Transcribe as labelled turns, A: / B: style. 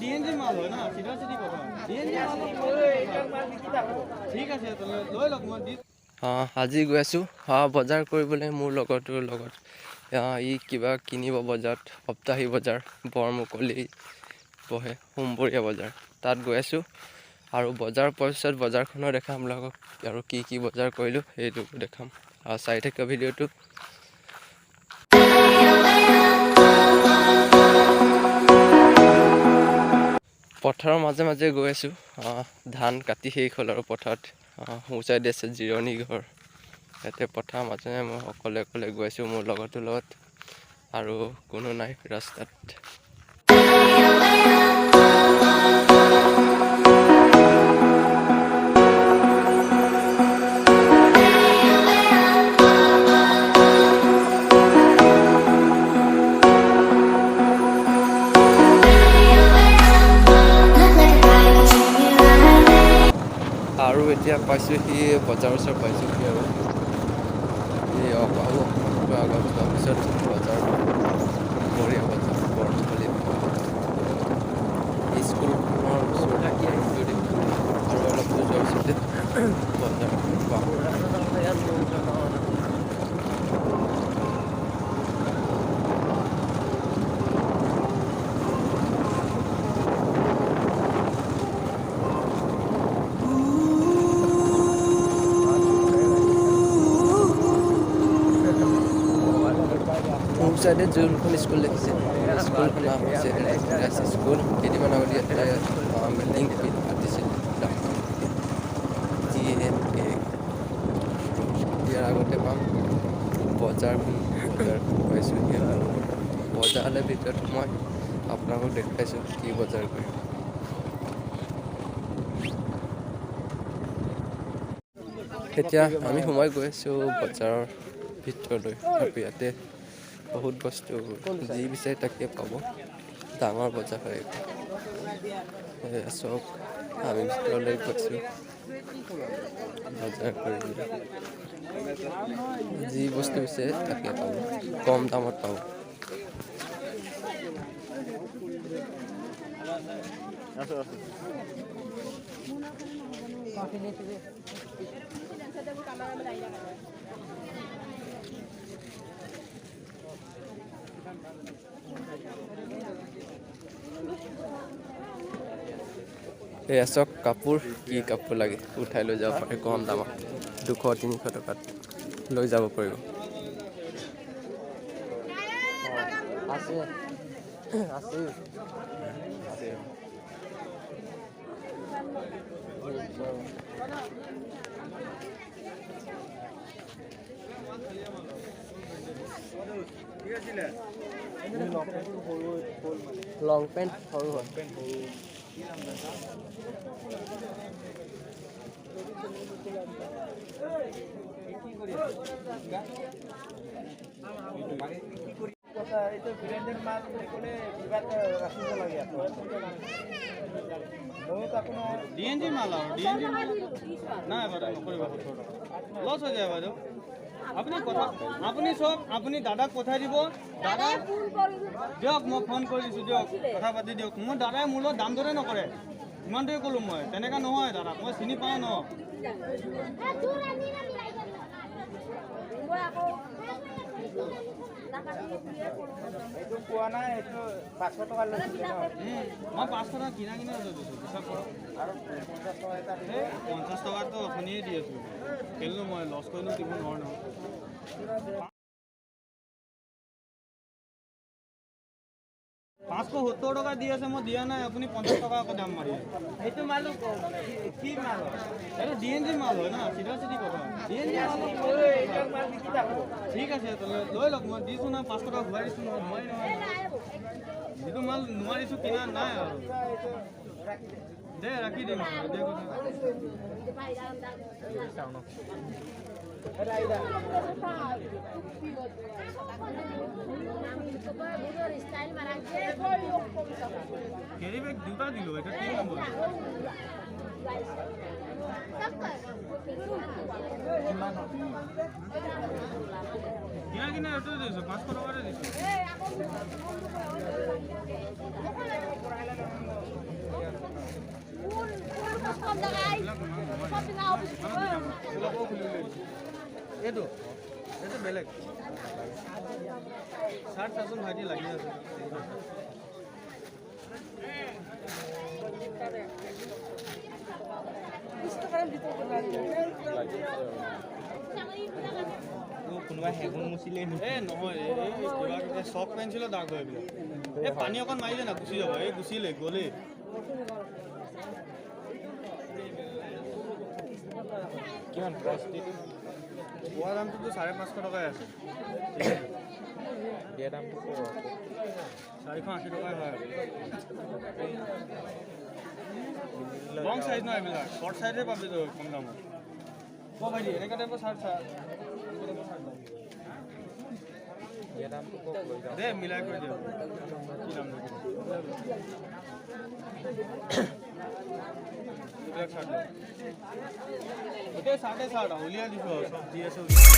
A: D N G মাল হয় না, চিধা চিধি কথা। ডি এন জি মাল ঠিক আছে, লৈ লওক, মই দি
B: আজি গৈ আছোঁ বজাৰ কৰিবলৈ মোৰ লগৰটোৰ লগত। ই কিবা কিনিব বজাৰত, সপ্তাহী বজাৰ, বৰমুকলি বহে, সোমবৰীয়া বজাৰ, তাত গৈ আছোঁ। আৰু বজাৰ পিছত বজাৰখনো দেখাম আপোনালোকক, আৰু কি কি বজাৰ কৰিলোঁ সেইটো দেখাম। আৰু চাই থাকা ভিডিঅ'টো। পথাৰৰ মাজে মাজে গৈ আছোঁ। ধান কাটি শেষ হ'ল আৰু পথাৰত সোঁ চাইডে আছে জিৰণি ঘৰ। ইয়াতে পথাৰৰ মাজে মই অকলে অকলে গৈ আছোঁ মোৰ লগৰটোৰ লগত, আৰু কোনো নাই ৰাস্তাত। আৰু এতিয়া পাইছোঁহি বজাৰৰ ওচৰ পাইছোঁহি। আৰু এই আৰু অকণমান আগত যোৱাৰ পিছত বজাৰ, বঢ়িয়া বজাৰ, বৰমুকলি স্কুলখনৰ ওচৰতে। আৰু অলপ দূৰ যোৱাৰ পিছতে বজাৰ পাম। সোঁ চাইডে যোনখন স্কুল দেখিছে, স্কুলখনৰ নাম হৈছে ৰাজ স্কুল। কেইদিনমান আগত ইয়াতে মিটিং পাতিছিল ডাঙৰকৈ, জি এম কে। ইয়াৰ আগতে পাম বজাৰখন। বজাৰখন পাইছোঁহি আৰু বজাৰলৈ ভিতৰত মই আপোনালোকক দেখুৱাইছোঁ কি বজাৰ কৰিম। এতিয়া আমি সোমাই গৈ আছোঁ বজাৰৰ ভিতৰলৈ। আৰু ইয়াতে বহুত বস্তু যি বিচাৰে তাকে পাব। ডাঙৰ বজাৰ হয় এইখন। এয়া চাওক, আমি ভিতৰলৈ গৈছোঁ বজাৰ কৰিবলৈ। যি বস্তু বিচাৰে তাকে পাব, কম দামত পাব। এয়া চাওক কাপোৰ, কি কাপোৰ লাগে উঠাই লৈ যাব পাৰে কম দামত, 200-300 টকাত লৈ যাব পাৰিব। আছে আছে আছে। লং পেণ্ট সৰু হয়।
A: এইটো ব্ৰেণ্ডেড মাল বুলি ক'লে কিবা এটা ৰাখিব লাগে আকৌ। ময়ো তাকো ডি এন জি মাল আৰু ডি এন জি মাল নাই বাইদেউ, নকৰিব, 70 টকা লছ হৈ যায় বাইদেউ। আপুনি কথা, আপুনি চব আপুনি দাদাক পঠাই দিব। দাদা দিয়ক, মই ফোন কৰি দিছোঁ, দিয়ক কথা পাতি দিয়ক। মোৰ দাদাই মোৰ লগত দাম দৰে নকৰে, ইমানটোৱে ক'লোঁ মই। তেনেকুৱা নহয় দাদাক মই চিনি পাওঁ ন।
C: এইটো পোৱা নাই, এইটো 500 টকা লৈছিলে ন?
A: মই 500 টকা কিনা কিনা লৈ গৈছোঁ, বিশ্বাস কৰক।
C: আৰু 50 টকা এটা দিলে।
A: 50 টকাটো অথনিয়ে দি আছোঁ, কেলেনো মই লছ কৰিনো দিব নোৱাৰোঁ নহয়। 570 টকা দি আছে, মই দিয়া নাই, আপুনি 50 টকা আকৌ দাম মাৰি আছে।
C: সেইটো মালো কি মাল হয়?
A: এইটো ডি এন জি মাল হয় না, চিধা চিধি কথা। ডি এন জি মাল
C: মাল বিকি থাকো।
A: ঠিক আছে, লৈ লওক, মই দিছোঁ নহয়, 500 টকা ঘূৰাই দিছোঁ নহয়, নোৱাৰি নহয়। যিটো মাল নোৱাৰিছোঁ কিনা নাই আৰু দে ৰাখি দিম দে কথা। কেৰি বেগ দুটা দিলোঁ, এইটো 3 নম্বৰ। কিনা কিনা এইটো দিছোঁ, 500 টকাতে দিছোঁ। এইবিলাকো খুলি উলিয়াই দিছোঁ। এইটো এইটো বেলেগ চাৰ্ট। চাচোন ভাইটি, লাগি আছে।
C: কোনোবাই হেগুণ মুচিলে।
A: এই নহয়, এই কিবা কিবি চক পেঞ্চিলৰ দাগ হয় এইবিলাক। এই পানী অকণ মাৰি দে না, গুচি যাব। এই গুচিলে গ'লেই।
C: কিমান প্ৰাইচ দিটো?
A: পোৱা দামটোতো 550 টকাই আছে।
C: দিয়া দামটো ক'ব।
A: 480 টকাই হয়। লং চাইজ ন এইবিলাক, শ্বৰ্ট চাইজে পাবি তই কম দামত। ক ভাইটি, এনেকুৱা টাইপৰ চাৰ্ট চা, এনেকুৱা টাইপৰ চাৰ্ট লওঁ।
C: দিয়া দামটো কওক, লৈ যাওঁ।
A: দে, মিলাই কৰি দিয়ক। কি দাম ল'বি? এইবিলাক চাৰ্ট লওঁ। গোটেই চাৰ্টে চাৰ্ট আৰু উলিয়াই দিছোঁ আৰু চব যি আছে উলিয়াই।